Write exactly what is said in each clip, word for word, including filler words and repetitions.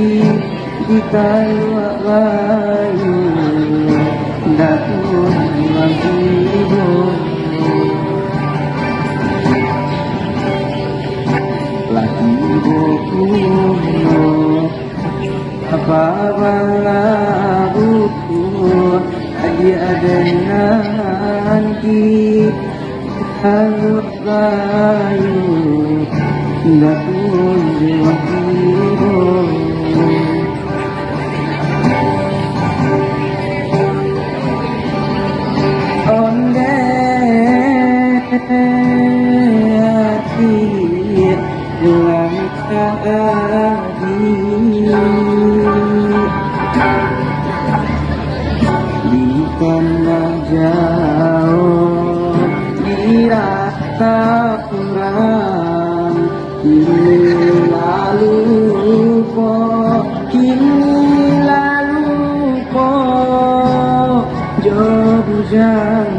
Di Taluak Bayu, Datuak Iwan Tibo. Lah tibo pulo, apa balabuh, adiak aden nan di Taluak Bayu, Datuak Iwan Tibo. Ondeh ati pulang ka adi. Di tanah jauah, di rata urang, kini lalu po, kini lalu po, jo bujangan.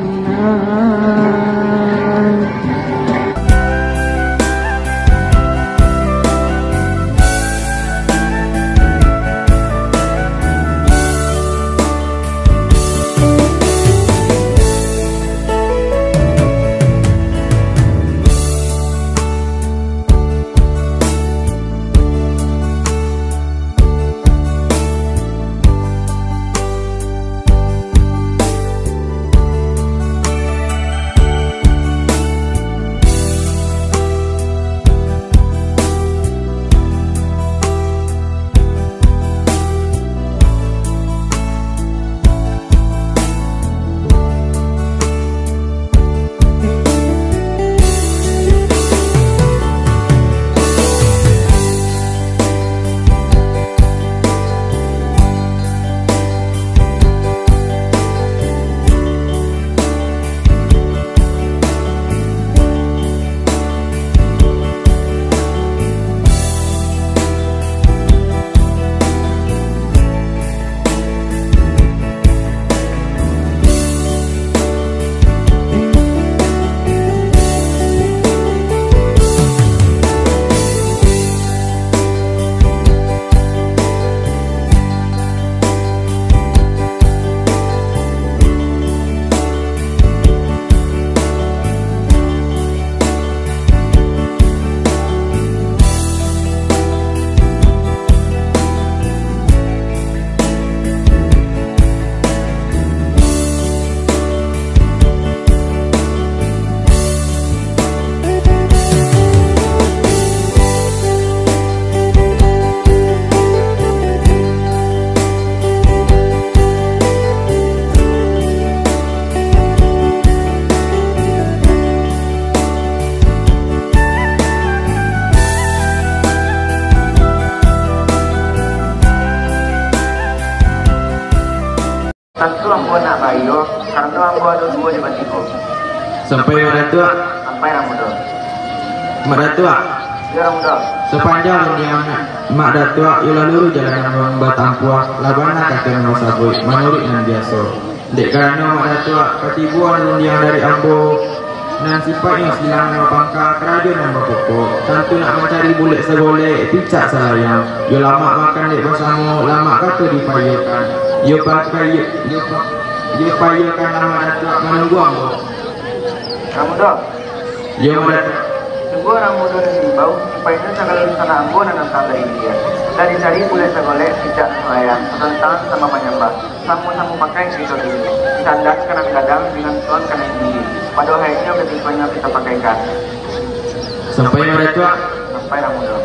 Tantu ambo nak baiyo, karano ambo ado duo jo batigo. Sampai Mak Datuak. Sampai Rang Mudo. Mak Datuak. Iyo, Rang Mudo. Sapanjang rundiang Mak Datuak, iyo lah luruih jalan nan ambo batampuah, lah bana kato nan ambo sabuik, manuruik nan biaso. Dek karano Mak Datuak, katiboan rundiang dari ambo, nan sipaiknyo silang nan bapangka, karajo nan bapokok, tantu nak mancari bulek sagolek, picak salayang. Iyo lamak makan dek basamo, lamak kato dipaiyokan. Iyo pakai, iyo, iyo pa-, iyo paiyokan lah Mak Datuak, manunggu ambo. Rang Mudo. Iyo, Mak Datuak. Tunggu Rang Mudo nan diimbau, supayo sagalo dunsanak ambo nan datang dari India. Lah dicari bulek sagolek, picak salayang, batantangan samo manyambah. Samo-samo pakai kito kini. Sandang ka nan gadang, dengan suang ka nan tinggi. Pado haiknyo, katimbonyo kito pakaikan. Sampai, Mak Datuak. Sampai, Rang Mudo.